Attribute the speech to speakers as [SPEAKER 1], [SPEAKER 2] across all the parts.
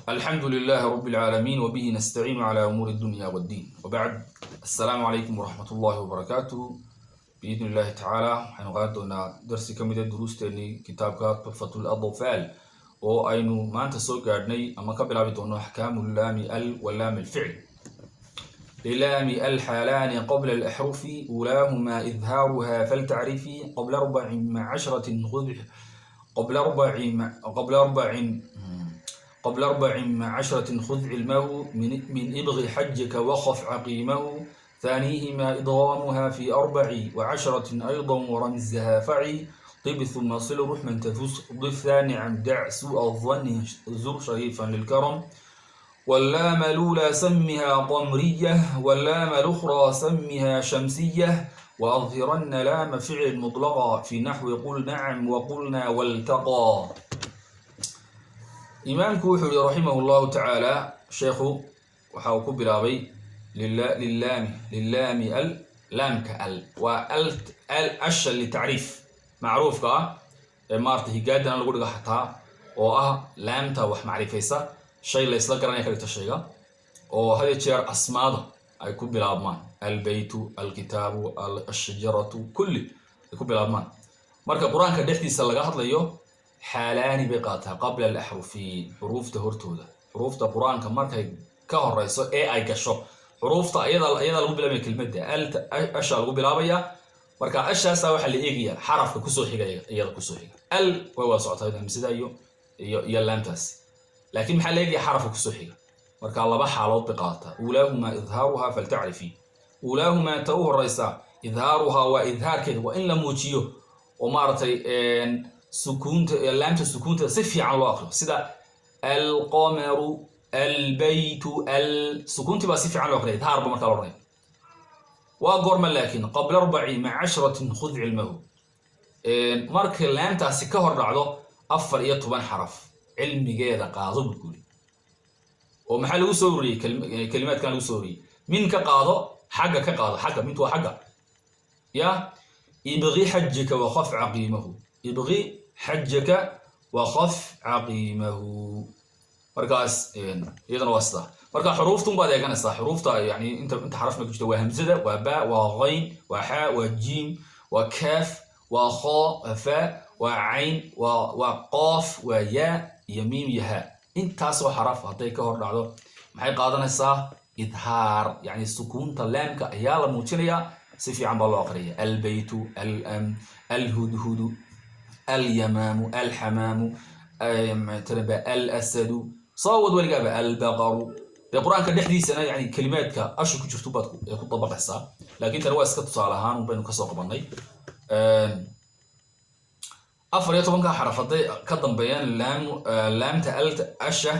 [SPEAKER 1] الحمد لله رب العالمين، وبه نستعين على أمور الدنيا والدين، وبعد، السلام عليكم ورحمة الله وبركاته. بإذن الله تعالى waxaynu qaadan doonaa darsi ka mid a duruusteenii kitaabka Tuxfatu Ladfaal, oo aynu maanta soo gaadhnay ama ka bilaabi doono أحكام لام ال ولام الفعل. للام ال حالان قبل الأحرف، أولاهما إظهارها فلتعرفي، قبل أربع مع عشرة خذ قبل أربع مع قبل أربع قبل أربع مع عشرة خذ علمه، من إبغ حجك وخف عقيمه. ثانيهما إدغامها في أربع وعشرة أيضا، ورمزها فعي. طب ثم صل رحما تفز، ضف ثاني عن دع سوء الظن، زر شريفا للكرم. واللام الأولى سمها قمرية، واللام الأخرى سمها شمسية، وأظهرن لام فعل مطلقا في نحو قل نعم وقلنا والتقى. Imaamku wuxuu yihi رحمه الله تعالى, sheekhu waxa uu ku bilaabay للام ال, laamka al waa al asha لتعريف macruufka ah ee maarata higaadana lagu dhigo xataa, oo ah laamta wax macrifaysa, shay la isla garanaya ka dhigta shayga, oo had iyo jeer asmaada ay ku bilaabmaan, البيت، الكتاب، الشجرة, kulli ay ku bilaabmaan. Marka Qur-aanka dhexdiisa laga hadlayo, حالان bay qaataa قبل الأحرف, xuruufta hortooda. Xuruufta Qur-aanka markay ka horeyso ee ay gasho xuruufta, iyada lagu bilaabaya kelmadda asha lagu bilaabaya. Marka ashaasa waxaa la eegaya xarafka kusoo xiga, iyada kusoo xiga. Al way wada socotaa hamsada iyo laamtaas, laakiin maxaa la eegaya? Xarafka kusoo xiga. Marka laba xaalood bay qaadataa. أولاهما إظهارها فلتعرفي. أولاهما, ta u horeysa, إظهارها, waa idhaarkeeda, waa in la muujiyo oo maaragtay sukuunta laamta, sukuunta si fiican loo aqriyo, sida القمر، البيت. Al sukuuntii baa si fiican loo aqriya, idhaar ba markaa la odhanaya. Waa goorma laakiin? قبل أربع مع عشرة خذ علمه, markay laamtaasi ka hor dhacdo 14 xaraf, cilmigeeda qaado buu kuri. Oo maxaa lagu soo ururiyey? Kelimaadkan lagu soo ururiyey min ka qaado, xagga ka qaado, xagga mintu waa xagga ya. ابغ حجك وخف عقيمه, ابغ حجك وخف عقيمه. Markaas iyadana waa sidaa. Marka xuruuftun baad eeganaysaa, xuruufta yani inta xarafna ku jirta waa hamzada, waa ba, waa ghayn, waa xaa, waa jiim, waa kaaf, waa kho, waa fa, waa cayn, waa qoof, waa yaa iyo miim iyo haa. Intaasoo xaraf hadday ka hor dhacdo, maxay qaadanaysaa? Idhaar, yani sukuunta laamka ayaa la muujinayaa, si fiican baa loo aqriyaya: البيت، الهدهد، اليمام، الحمام, الأسد, soo wad weligaaba, البقر. Dee Qur-aanka dhexdiisana yani kelimaadka ashu ku jirto baad ku dabaqaysaa, laakiin tani waa iska tusaale ahaan baynu kasoo qabanay. 14-ka xaraf hadday ka dambeeyaan laamta alta asha,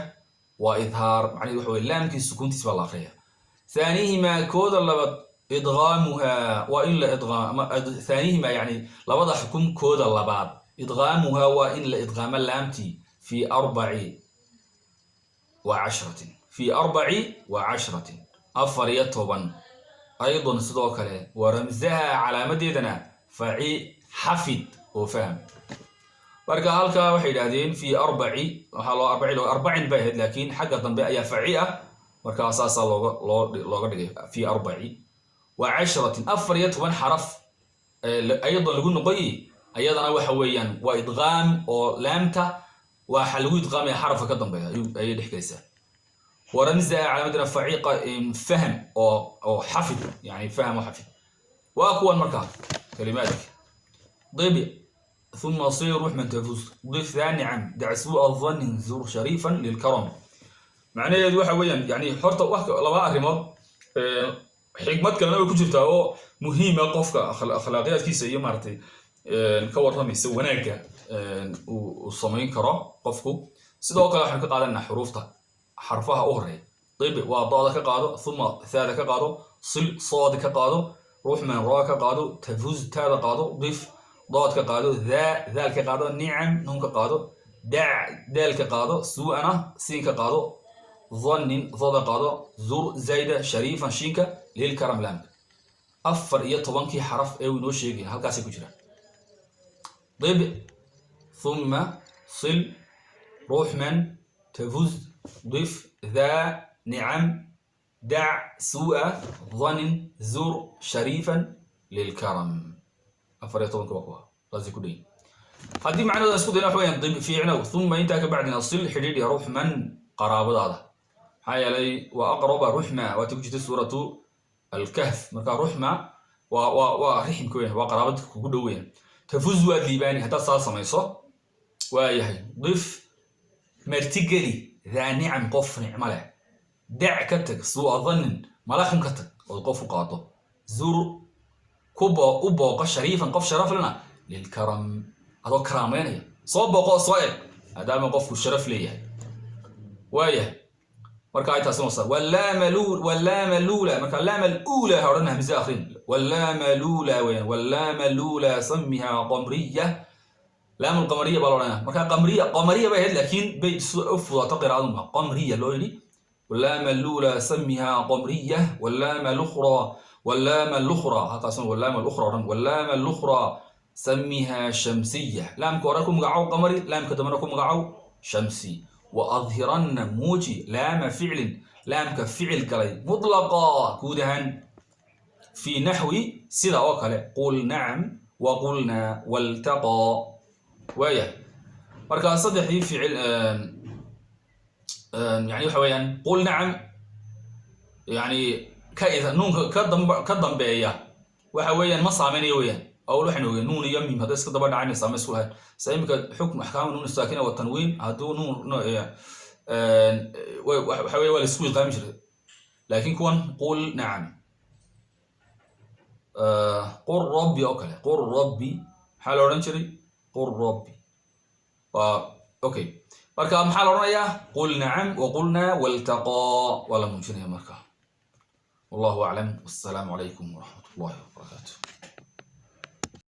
[SPEAKER 1] waa idhaar. Macnaheedu waxa weye laamkii sukuuntiis baa la aqriya. ثانيهما, kooda labaad, إدغامها, waa in la idqaam. ثانيهما, yani labada xukum kooda labaad, إدغامها, waa in la idqaamo laamtii في أربع وعشرة, في أربع وعشرة, 14 أيضا sidoo kale. ورمزها, calaamadeedana faci, xafid oo fahm. Marka halkaa waxay yidhahdeen في أربع, waxaa loo arbaci loo arbacin bay ahayd, laakiin xagga dambe ayaa faci ah, markaa saasaa looga dhigay في أربع وعشرة, 14 xaraf أيضا lagu noqoyi. Ayadana waxa weeyaan waa idqaam, oo laamta waxa lagu idqaamaya xarafka ka dambeeya ayay dhex gelaysaa. ورمزها, calaamadina faciqa, fahm oo xafid, yani fahm oo xafid. Waa kuwan markaa kalimaadka: طب ثم صل رحما تفز، ضف ذا نعم، دع سوء الظن، زر شريفا للكرم. Macnaheedu waxa weeyaan yani horta wax laba arrimood, xigmad kalena way ku jirtaa oo muhiima qofka akhlaaqiyaadkiisa iyo maaragtay ka warramaysa wanaagga uu samayn karo qofku. Sidoo kale waxaanu ka qaadanaa xuruufta, xarfaha u horeeya. طب waa dooda ka qaado, ثم thaada ka qaado, صل sood ka qaado, رحما raa ka qaado, تفز taada qaado, ضف dood ka qaado, ذا daal ka qaado, نعم nuun ka qaado, دع daal ka qaado, suu'ana siin ka qaado, ظن doda qaado, زر zayda, شريفا shiinka, للكرم laamka. 14-kii xaraf ee uu inoo sheegaya halkaasay ku jiraan: طب ثم صل رحما. Tafuz, dif, dhaa, nicam, dac, suu'a, dhanin, zur, shariifan, lilkaram. 14-ka waa kuwa saasay ku dheyin. Haddii macnahooda isku dayna, waxa weyaan dib fiicnow. Uma intaa ka bacdina sil, xidhiidhi, ruxman, qaraabadaada. Maxaa yeelay waa aqraba ruxma, waata ku jirta suuratu Alkahf. Marka ruxma waa riximka weyan, waa qaraabada kugu dhow weyan. Tafuz, waad liibaani haddaad saa samayso. Waayahay, dif, martigeli, daa nicam, qof nicmo leh. Dac, ka tag, suu'a dhanin, mala xun ka tag ood qof u qaado. Zur, u booqo, shariifan, qof sharaf lena, lilkaram, adoo karaameynaya soo booqo oo soo eg, maadaama qofku sharaf leeyahay. Waayahay, marka ay taasi noqosaa wallaama luula. Marka laama luula ha odhan, hamze akrin. Wallaama luula weeyaan. Wallaama luula samiha qamriya, laam alqamariya baa la odhanaya. Marka qamriya, qamariya bay ahayd, laakiin bay u fudaato qiraa'adunba qamriya loo yidhi. Wallaama luula samiha qamriya, wallaama lukhra, wallaama lukhra halkaasna, wallaama lukhra odhan, wallaama lukhra samiha shamsiya. Laamka hore ku magacow qamari, laamka dambena ku magacow shamsi. Wa adhiranna, muuji, laama ficlin, laamka ficil galay, mutlaqa, guud ahaan, fi naxwi, sida oo kale, qul nacam, waqulna, waltaqaa. Waayahay, marka saddexdii ficil yani waxa weeyaan qul nacam, yani ka nuunka ka dambeeya waxa weeyaan ma saameynayo weeyaan. Awl waxaynu ogeen nuun iyo miim hadday iska daba dhacaan saamey isku lahayn. Sa imika xukm axkaam nuun saakina wa tanwiin, hadduu nuun waxa weeye waa la isku idqaami jiray, laakiin kuwan qul nacam, qul rabbi oo kale, qul rabbi maxaa la odhan jiray? Qul rabbi waa okay. Marka maxaa la odhanayaa? Qul nacam, waqulna, waltaqaa, waa la muujinaya. Marka wallahu aclam, wassalaamu calaykum waraxmat ullahi wabarakaatu.